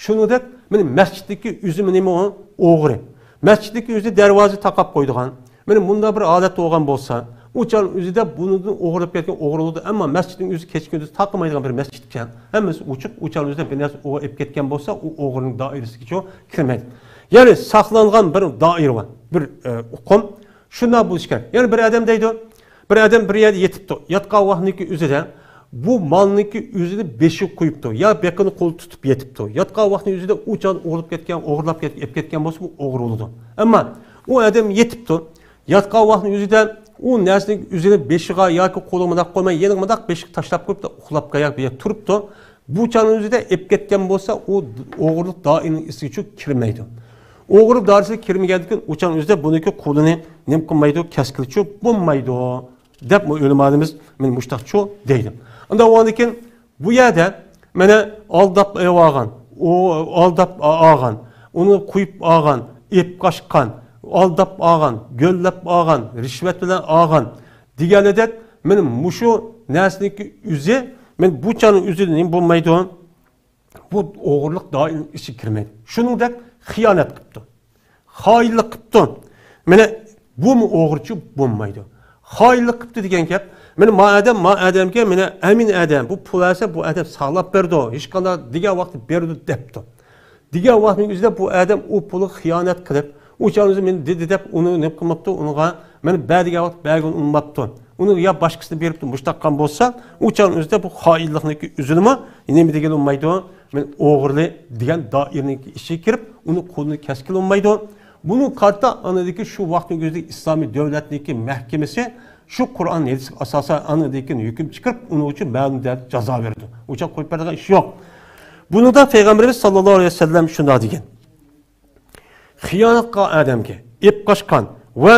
شۇنىڭدەك مانا مەسچىتتىكى ئۆزىمۇ نېمە ئۇ؟ ئوغرى. مەسچىتتىكى ئۆزى دەرۋازا تاقاپ قويىدىغان. مانا مۇنداق بىر ھالەت بولغان بولسا، ئۇ چاغ ئۆزىدە بۇنىڭدىن ئوغرىلاپ كەتكەن ئوغرى بولىدۇ. ئەمما مەسچىتنىڭ ئۆزى كېچە كۈندۈز تاقىمايدىغان بىر مەسچىت ئىكەن. ھەممىسى ئوچۇق، ئۇ چاغ ئۆزىدە بىر نەرسە ئوغرى ئېلىپ كەتكەن بولسا، ئۇ ئوغرىنىڭ دائىرىسىگىچۇ كىرمەيدۇ. يەنى ساقلانغان بىر دائىرە بار، بىر، ئە، ئۇقۇم. شۇنداق بولۇشى كېرەك. يەنە بىر ئادەم دەيدۇ، بىر ئادەم بىر يەردە يېتىپتۇ. ياتقان ۋاقتىنىڭكى ئۆزىدە بۇ مالنىڭكى ئۆزىنى بېشىغا قويۇپتۇ يا بېقىنى قولىدا تۇتۇپ يېتىپتۇ. ياتقان ۋاقتىنىڭ ئۆزىدە ئۇ چاغدا ئوغرىلاپ كەتكەن، ئوغرىلاپ كەت-، ئېلىپ كەتكەن بولسا، بۇ ئوغرى بولىدۇ. ئەمما ئۇ ئادەم يېتىپتۇ. ياتقان ۋاقتىنىڭ ئۆزىدە ئۇ نەرسىنى ئۆزىنى بېشىغا ياكى قولىغا مۇنداق قويماي، يەنە مۇنداق بېشىغا تاشلاپ قويۇپ، ئۇخلاپ قويۇپ تۇرۇپتۇ. بۇ چاغنىڭ ئۆزىدە ئېلىپ كەتكەن بولسا، ئۇ ئوغرىلىق دائىرىنىڭ ئىچىگىچۇ كىرمەيدۇ. ئوغرىلىق دائىرىسىگە كىرمىگەندىكىن، ئۇ چاغنىڭ ئۆزىدە بۇنىڭكى قولىنى نېمە قىلمايدۇ، كەسكىلىچۇ بولمايدۇ، دەپ ئۆلىمالىرىمىز مانا مۇشتاقچۇ دەيدۇ. ئاندىن ئۇندىن كېيىن بۇ يەردە مانا ئالداپ ئېلىۋالغان، ئۇ ئالداپ ئالغان، ئۇنى قويۇپ ئالغان، ئېلىپ قاچقان، ئالداپ ئالغان، گۆللەپ ئالغان، رىشۋەت بىلەن ئالغان دېگەنلىدەك، مانا مۇشۇ نەرسىنىڭكى ئۆزى، مانا بۇ چاغنىڭ ئۆزى نېمە بولمايدۇ؟ بۇ ئوغرىلىق دائىرىنىڭ ئىچىگە كىرمەيدۇ. شۇنىڭدەك خىيانەت قىپتۇ. خائىنلىق قىپتۇ. مانا بۇمۇ ئوغرىچۇ بولمايدۇ. خائىنلىق قىپتۇ دېگەن گەپ، مانا ما ئادەم، ما ئادەمگە مانا ئەمىن ئادەم، بۇ پۇل ئەسە بۇ ئادەم ساقلاپ بېرىدۇ، ھېچقانداق دېگەن ۋاقىتتا بېرىدۇ دەپتۇ. دېگەن ۋاقتىنىڭ ئۆزىدە بۇ ئادەم ئۇ پۇلغا خىيانەت قىلىپ، ئۇ چاغنىڭ ئۆزى مېنى دېدى دەپ ئۇنى نېمە قىلماپتۇ، ئۇنىڭغا مانا بەر دېگەن ۋاقىت بەرگىنى ئۇنىماپتۇ. ئۇنى يا باشقىسىنى بېرىپتۇ، مۇشتاق قىلغان بولسا، ئۇ چاغنىڭ ئۆزىدە بۇ خائىنلىقنىڭكى ئۆزىنىمۇ نېمە دېگىلى بولمايدۇ؟ مانا ئوغرىلىق دېگەن دائىرىنىڭكى ئىچىگە كىرىپ، ئۇنى قولىنى كەسكىلى بولمايدۇ. بۇنىڭغا قارىتا ئاندىن كېيىن شۇ ۋاقىتنىڭ ئۆزىدە ئىسلامىي دۆلەتنىڭكى مەھكىمىسى شۇ قۇرئان ھەدىسكە ئاساسەن ئاندىن كېيىن ھۆكۈم چىقىرىپ، ئۇنىڭ ئۈچۈن مەلۇم دەرىجىدە جازا بېرىدۇ. ئۇ چاغ قويۇپ بېرىدىغان ئىش يوق. بۇنىڭدا پەيغەمبىرىمىز ساللاللاھۇ ئەلەيھى ۋەسەللەم شۇنداق دېگەن. خىيانەت قىلغان ئادەمگە، ئېلىپ قاچقان ۋە،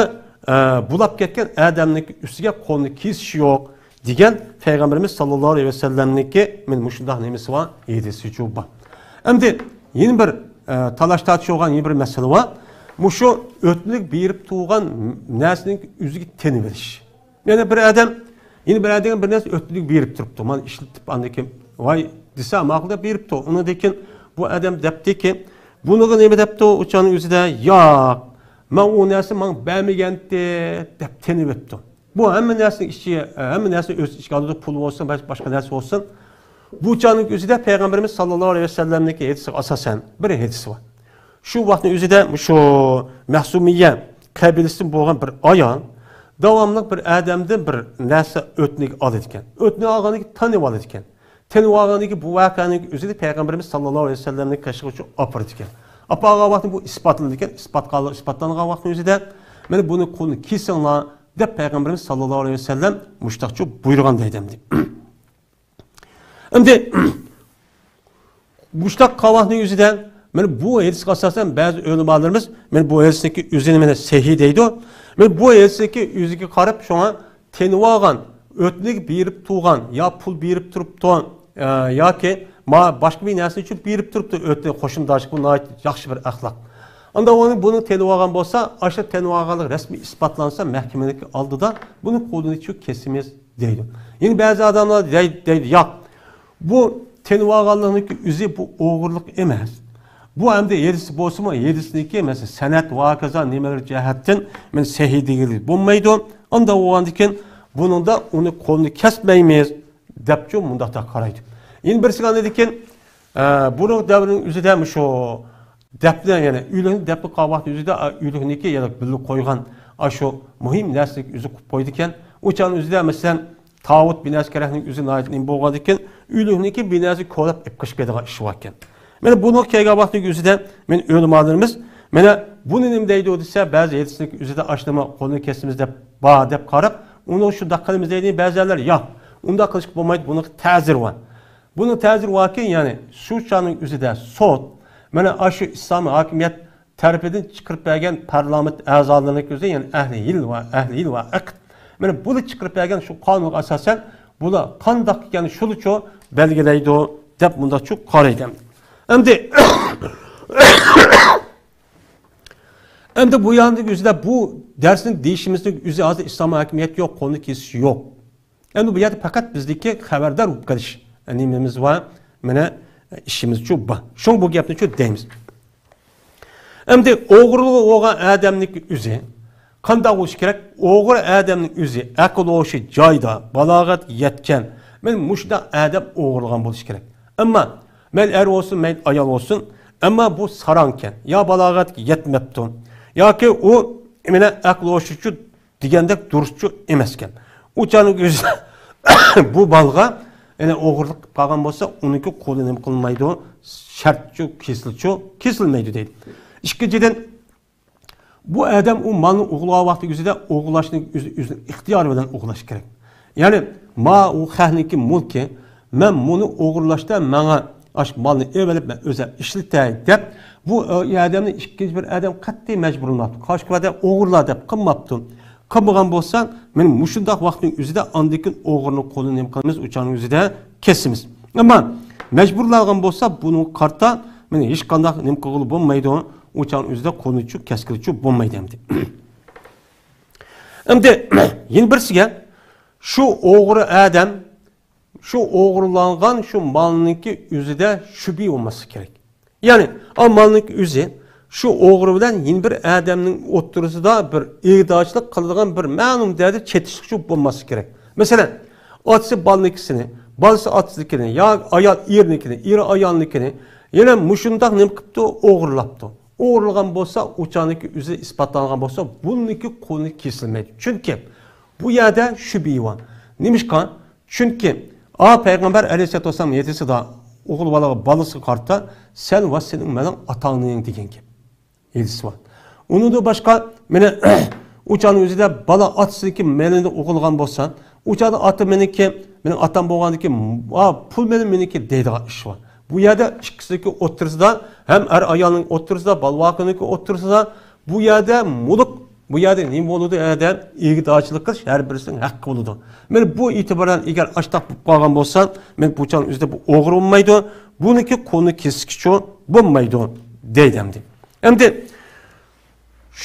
ئە، بۇلاپ كەتكەن ئادەمنىڭ ئۈستىگە قولنى كېسىش يوق دېگەن پەيغەمبىرىمىز ساللاللاھۇ ئەلەيھى ۋەسەللەمنىڭكى مانا مۇشۇنداق نېمىسى بار، ھەدىسىچۇ بار. ئەمدى يەنە بىر، ئە، تالاش تارتىش بولغان يەنە بىر مەسىلە بار. مۇشۇ ئۆتنىلىك بېرىپ تۇرغان نەرسىنىڭ ئۆزىگە تېنىۋېلىش. يەنە بىر ئادەم، يەنە بىر ئادەمگە بىر نەرسە ئۆتنىلىك بېرىپ تۇرۇپتۇ. مانا ئىشلىتىپ، ئاندىن كېيىن، ۋاي دېسە، ماقۇل دەپ بېرىپتۇ. ئۇنىڭدىن كېيىن بۇ ئادەم دەپتىكى، بۇنىڭغا نېمە دەپتۇ؟ ئۇ چاغنىڭ ئۆزىدە، ياق، ماڭا ئۇ نەرسە ماڭا بەرمىگەنتى، دەپ تېنىۋېتىپتۇ. بۇ ھەممە نەرسىنىڭ ئىچى، ھەممە نەرسىنى ئۆز ئىچىگە ئالىدۇ، پۇل بولسۇن، باشقا، باشقا نەرسە بولسۇن. بۇ چاغنىڭ ئۆزىدە پەيغەمبىرىمىز ساللاللاھۇ ئەلەيھى ۋەسەللەمنىڭكى ھەدىسىگە ئاساسەن بىر ھەدىسى بار. شۇ ۋاقىتنىڭ ئۆزىدە مۇشۇ مەخزۇمىيە قەبىلىسىدىن بولغان بىر ئايال داۋاملىق بىر ئادەمدىن بىر نەرسە ئۆتنىلىك ئالىدىكەن. ئۆتنىلىك ئالغاندىن كېيىن تانىۋالىدىكەن. تانىۋالغاندىن كېيىن بۇ ۋەقەنىڭ ئۆزىنى پەيغەمبىرىمىز ساللاللاھۇ ئەلەيھى ۋەسەللەمنىڭ قېشىغا ئاپىرىدىكەن. ئاپارغان ۋاقتىدا بۇ ئىسپاتلىنىدىكەن. ئىسپاتقا-، ئىسپاتلانغان ۋاقتىنىڭ ئۆزىدە، مانا بۇنى قولىنى كېسىڭلار، دەپ پەيغەمبىرىمىز ساللاللاھۇ ئەلەيھى ۋەسەللەم مۇشتاقچۇ بۇيرۇغان دەيدۇ ئەمدى. ئەمدى مۇشتاق قىلغان ۋاقتىنىڭ ئۆزىدە، مانا بۇ ھەدىسكە ئاساسەن بەزى ئۆلىمالىرىمىز، مانا بۇ ھەدىسنىڭكى ئۆزىنى مانا سەھىھ دەيدۇ. مانا بۇ ھەدىسنىڭكى ئۆزىگە قاراپ، شۇڭا تېنىۋالغان، ئۆتنىلىك بېرىپ تۇرغان، يا پۇل بېرىپ تۇرۇپتۇ، ئە، ياكى ما-، باشقا بىر نەرسە ئۈچۈن بېرىپ تۇرۇپتۇ، ئۆتنىلىك قوشنىداش، بۇ ناھايىتى ياخشى بىر ئەخلاق. ئاندىن ئۇنى، بۇنى تېنىۋالغان بولسا، ئاشۇ تېنىۋالغانلىق رەسمىي ئىسپاتلانسا، مەھكىمىنىڭكى ئالدىدا بۇنى قولىنى چۈ كېسىمىز دەيدۇ. يەنە بەزى ئادەملەر دەي-، دەيدۇ، ياق، بۇ تېنىۋالغانلىقنىڭكى ئۆزى بۇ ئوغرىلىق ئەمەس. بۇ ئەمدى ھەدىس بولسىمۇ، ھەدىسنىڭكى، مەسىلەن، سەنەد ۋە ھاكازا نېمىلەر جەھەتتىن، مەن سەھىھ دېگىلى بولمايدۇ. ئانداق بولغاندىكىن، بۇنىڭدا ئۇنى قولىنى كەسمەيمىز، دەپچۇ مۇنداقتا قارايدۇ. يەنە بىرسىگە ئاندىن كېيىن، ئە، بۇرۇنقى دەۋرنىڭ ئۆزىدە مۇشۇ دەپنە، يەنى ئۆلۈكنى دەپنە قىلغان ۋاقتى ئۆزىدە، ئا، ئۆلۈكنىڭكى يا بىللە قويغان، ئا، شۇ مۇھىم نەرسىنى ئۆزى قىلىپ قويىدىكەن. ئۇ چاغنىڭ ئۆزىدە، مەسىلەن، تاۋۇت بىناسى كېرەكنىڭ ئۆزى ناھايىتى نېمە بولغاندىكىن، ئۆلۈكنىڭكى بىناسى كولاپ ئېلىپ قېچىپ كېتىدىغان ئىش باركەن. مانا بۇنىڭغا كەلگەن ۋاقتىنىڭ ئۆزىدە مەن ئۆلىمالىرىمىز، مانا بۇنى نېمە دەيدۇ دېسە، بەزى ھەدىسنىڭ ئۆزىدە ئاشۇنىمۇ قولىنى كېسىمىز دەپ بار دەپ قاراپ، ئۇنى شۇنداق قىلىمىز دەيدۇ بەزىلەر. ياق، ئۇنداق قىلىشقا بولمايدۇ، بۇنىڭ تەزىرى بار. بۇنىڭ تەزىرى باركى، يەنى شۇ چاغنىڭ ئۆزىدە سوت، مانا ئاشۇ ئىسلامىي ھاكىمىيەت تەرىپىدىن چىقىرىپ بەرگەن پارلامېنت ئەزالىرىنىڭ ئۆزى، يەنى ئەھلى ھىل ۋە، ئەھلى ھىل ۋە ئەقىد. مانا بۇلار چىقىرىپ بەرگەن شۇ قانۇنغا ئاساسەن، بۇلار قانداق ئىكەن شۇنىچۇ بەلگىلەيدۇ، دەپ مۇنداقچۇ قارايدۇ. ئەمدى، ئەمدى بۇ ياندىكى ئۆزىدە بۇ دەرسنى دېيىشىمىزنىڭ ئۆزى ھازىر ئىسلام ھاكىمىيەت يوق، قولنى كېسىش يوق. ئەمدى بۇ يەردە پەقەت بىزدىكى خەۋەردار بولۇپ قېلىش نېمىمىز بار، مانا ئىشىمىزچۇ بار. شۇڭا بۇ گەپنىچۇ دەيمىز. ئەمدى ئوغرىلىقى بولغان ئادەمنىڭ ئۆزى قانداق بولۇشى كېرەك؟ ئوغرى ئادەمنىڭ ئۆزى ئەقىل ھوشى جايدا، بالاغەتكە يەتكەن، مانا مۇشۇنداق ئادەم ئوغرىلىغان بولۇشى كېرەك. ئەمما مەيلى ئەر بولسۇن، مەيلى ئايال بولسۇن، ئەمما بۇ ساراڭكەن، يا بالاغەتكە يەتمەپتۇ، ياكى ئۇ مانا ئەقىل ھوشىچۇ دېگەندەك دۇرۇسچۇ ئەمەسكەن. ئۇ چاغنىڭ ئۆزىدە بۇ بالىغا يەنە ئوغرىلىق قىلىپ قالغان بولسا، ئۇنىڭكى قولى نېمە قىلمايدۇ؟ شەرتچۇ، كېسىلچۇ، كېسىلمەيدۇ دەيدۇ. ئىككىنچىدىن، بۇ ئادەم ئۇ مالنى ئوغرىلىغان ۋاقتى ئۆزىدە ئوغرىلاشنى ئۆزى، ئۆزىنىڭ ئىختىيارى بىلەن ئوغرىلاش كېرەك. يەنى، ما ئۇ خەقنىڭكى مۈلكى، مەن مۇنى ئوغرىلاشتا ماڭا ئاشۇ مالنى ئېلىۋېلىپ، مەن ئۆزۈم ئىشلىتەي دەپ، بۇ، ئە، ئادەمنى ئىككىنچى بىر ئادەم قەتئىي مەجبۇرلىماپتۇ. قاشقىلاردا ئوغرىلا دەپ قىلماپتۇ. قىلمىغان بولسا، مانا مۇشۇنداق ۋاقىتنىڭ ئۆزىدە ئاندىن كېيىن ئوغرىنىڭ قولىنى نېمە قىلىمىز، ئۇ چاغنىڭ ئۆزىدە كېسىمىز. ئەمما مەجبۇرلانغان بولسا، بۇنىڭغا قارىتا مانا ھېچقانداق نېمە قىلغىلى بولمايدۇ. ئۇ چاغنىڭ ئۆزىدە قولىنىچۇ كەسكىلىچۇ بولمايدۇ ئەمدى. ئەمدى يەنە بىرسىگە، شۇ ئوغرى ئادەم شۇ ئوغرىلانغان شۇ مالنىڭكى ئۆزىدە شۈبھە بولماسلىقى كېرەك. يەنى، ئا مالنىڭكى ئۆزى شۇ ئوغرى بىلەن يەنە بىر ئادەمنىڭ ئوتتۇرىسىدا بىر ئىگىدارچىلىق قىلىدىغان بىر مەلۇم دەرىجىدە چېتىشلىق شۇ بولماسلىقى كېرەك. مەسىلەن، ئاتىسى بالىنىڭكىسىنى، بالىسى ئاتىسىنىڭكىنى، يا ئايال ئېرىنىڭكىنى، ئېرى ئايالنىڭكىنى، يەنە مۇشۇنداق نېمە قىپتۇ، ئوغرىلاپتۇ. ئوغرىلىغان بولسا، ئۇ چاغنىڭكى ئۆزى ئىسپاتلانغان بولسا، بۇنىڭكى قولى كېسىلمەيدۇ. چۈنكى بۇ يەردە شۈبھە بار. نېمىشقا؟ چۈنكى، ئا، پەيغەمبەر ئەلەيھىسسالاتۇ ۋەسسالام ھەدىسىدا ئوغۇل بالىغا، بالىسىغا قارىتا، سەن ۋە سېنىڭ مېنىڭ ئاتا-ئاناڭ دېگەن گەپ. ھەدىس بار. ئۇنىڭدىن باشقا، مانا، ئۇ چاغنىڭ ئۆزىدە بالا ئاتىسىنىڭكى مېلىنى ئوغرىلىغان بولسا، ئۇ چاغدا ئاتا مېنىڭكى، مېنىڭ ئاتام بولغاندىكىن، ئا، پۇل مېلى مېنىڭكى دەيدىغان ئىش بار. بۇ يەردە ئىككىسىنىڭكى ئوتتۇرىسىدا، ھەم ئەر ئايالنىڭ ئوتتۇرىسىدا، بالا-ۋاقىنىڭكى ئوتتۇرىسىدا، بۇ يەردە مۇلۇك، بۇ يەردە نېمە بولىدۇ؟ ئادەم ئىگىدارچىلىق قىلىش ھەر بىرسىنىڭ ھەققى بولىدۇ. مانا بۇ ئېتىبار بىلەن ئەگەر ئاشتاق بولۇپ قالغان بولسا، مانا بۇ چاغنىڭ ئۆزىدە بۇ ئوغرى بولمايدۇ. بۇنىڭكى قولىنى كېسىشكىچۇ بولمايدۇ دەيدۇ ئەمدى. ئەمدى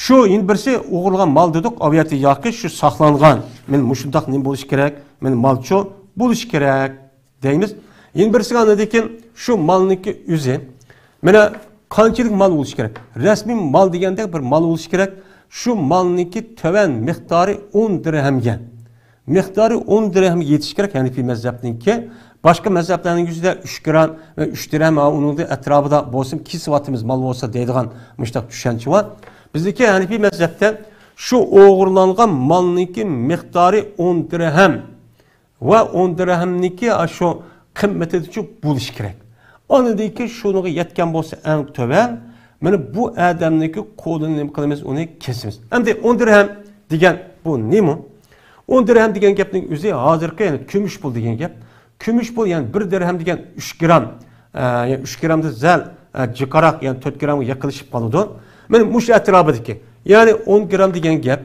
شۇ يەنە بىرسى ئوغرىلىغان مال دېدۇق، ئاۋياتى ياكى شۇ ساقلانغان، مانا مۇشۇنداق نېمە بولۇشى كېرەك، مانا مالچۇ بولۇشى كېرەك دەيمىز. يەنە بىرسىگە ئاندىن كېيىن شۇ مالنىڭكى ئۆزى، مانا قانچىلىك مال بولۇشى كېرەك؟ رەسمىي مال دېگەندەك بىر مال بولۇشى كېرەك. شۇ مالنىڭكى تۆۋەن مىقدارى ئون دىرھەمگە. مىقدارى ئون دىرھەمگە يېتىشى كېرەك ھەنىفىي مەزھەپنىڭكى. باشقا مەزھەپلەرنىڭ ئۆزىدە ئۈچ گرام ۋە ئۈچ دىرھەم، ھە، ئۇنىڭدىن ئەتراپىدا بولسۇن، كېسىۋاتىمىز مال بولسا دەيدىغان مۇشۇنداق چۈشەنچە بار. بىزنىڭكى ھەنىفىي مەزھەپتە شۇ ئوغرىلانغان مالنىڭكى مىقدارى ئون دىرھەم ۋە ئون دىرھەمنىڭكى شۇ قىممىتىدىچۇ بولۇشى كېرەك. ئاندىن كېيىن شۇنىڭغا يەتكەن بولسا ئەڭ تۆۋەن، مانا بۇ ئادەمنىڭكى قولىنى نېمە قىلىمىز، ئۇنى كېسىمىز. ئەمدى ئون دىرھەم دېگەن بۇ نېمە؟ ئون دىرھەم دېگەن گەپنىڭ ئۆزى ھازىرقى، يەنى كۈمۈش پۇل دېگەن گەپ. كۈمۈش پۇل، يەنى بىر دىرھەم دېگەن ئۈچ گرام، ئە، يەنى ئۈچ گرامدىن سەل، ئە، جىقراق، يەنى تۆت گرامغا يېقىنلىشىپ قالىدۇ. مانا مۇشۇ ئەتراپىدىكى، يەنى ئون گرام دېگەن گەپ،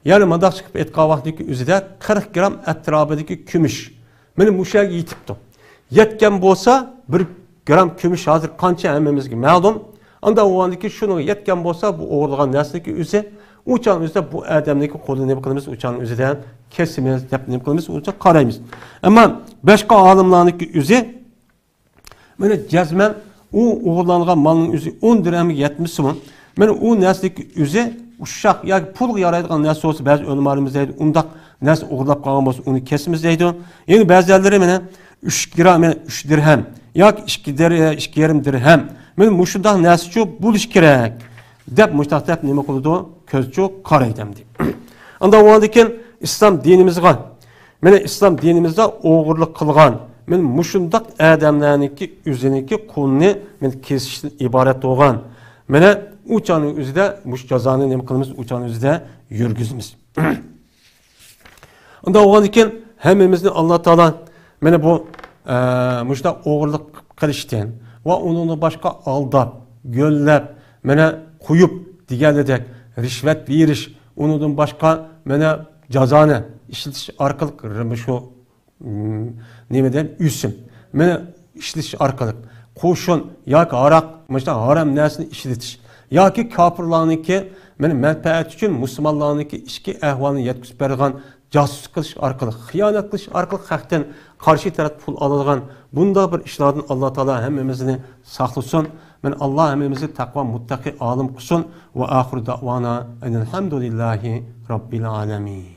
يەنى مۇنداقچە قىلىپ ئېيتقان ۋاقتىدىكى ئۆزىدە قىرىق گرام ئەتراپىدىكى كۈمۈش. مانا مۇشۇ يەرگە يېتىپتۇ. يەتكەن بولسا، بىر گرام كۈمۈش ھازىر قانچە ھەممىمىزگە مەلۇم. ئانداق بولغاندىكىن شۇنىڭغا يەتكەن بولسا، بۇ ئوغرىلىغان نەرسىنىڭكى ئۆزى، ئۇ چاغنىڭ ئۆزىدە بۇ ئادەمنىڭكى قولىنى نېمە قىلىمىز، ئۇ چاغنىڭ ئۆزىدە كېسىمىز دەپ نېمە قىلىمىز، ئۇ چاغ قارايمىز. ئەمما باشقا ئالىملارنىڭكى ئۆزى، مانا جەزمەن ئۇ ئوغرىلانغان مالنىڭ ئۆزى ئون دىرھەمگە يەتمىسىمۇ، مانا ئۇ نەرسىنىڭكى ئۆزى ئۇششاق ياكى پۇلغا يارايدىغان نەرسە بولسا، بەزى ئۆلىمالىرىمىز دەيدۇ، ئۇنداق نەرسە ئوغرىلاپ قالغان بولسا، ئۇنى كېسىمىز دەيدۇ. يەنە بەزىلەرلىرى مانا ئۈچ گرام، يەنى ئۈچ دىرھەم ياكى ئىككى دىر-، ئىككى يېرىم دىرھەم مانا مۇشۇنداق نەرسىچۇ بولۇش كېرەك، دەپ مۇشۇنداق دەپ نېمە قىلىدۇ؟ كۆزچۇ قارايدۇ ئەمدى. ئاندىن ئۇنىڭدىن كېيىن ئىسلام دىنىمىزغا، مانا ئىسلام دىنىمىزدا ئوغرىلىق قىلغان، مانا مۇشۇنداق ئادەملەرنىڭكى ئۆزىنىڭكى قولىنى مانا كېسىشتىن ئىبارەت بولغان، مانا ئۇ چاغنىڭ ئۆزىدە مۇشۇ جازانى نېمە قىلىمىز؟ ئۇ چاغنىڭ ئۆزىدە يۈرگۈزىمىز. ئۇنداق بولغاندىن كېيىن ھەممىمىزنى ئاللا تائالا مانا بۇ، ئە، مۇشۇنداق ئوغرىلىق قىلىشتىن ۋە ئۇنىڭدىن باشقا ئالداپ، گۆللەپ، مانا قويۇپ دېگەنلىدەك رىشۋەت بېرىش، ئۇنىڭدىن باشقا مانا جازانى ئىشلىتىش ئارقىلىق مۇشۇ، م، نېمە دەيمەن، ئۆسۈم، مانا ئىشلىتىش ئارقىلىق قوشۇن ياكى ھاراق، مۇشۇنداق ھارام نەرسىنى ئىشلىتىش ياكى كاپىرلارنىڭكى مانا مەنپەئەت ئۈچۈن مۇسۇلمانلارنىڭكى ئىچكى ئەھۋالىنى يەتكۈزۈپ بەرىدىغان جاسۇسلۇق قىلىش ئارقىلىق، خىيانەت قىلىش ئارقىلىق ھەقتىن قارشى تەرەپ پۇل ئالىدىغان بۇنداق بىر ئىشلاردىن ئاللا تائالا ھەممىمىزنى ساقلىسۇن. مانا ئاللا ھەممىمىزنى تەقۋا مۇتتەقى ئالىم قىلسۇن. ۋە ئاخىرۇ دەئۋانا ئەنىل ھەمدۇلىللاھى رەببىل ئالەمىن.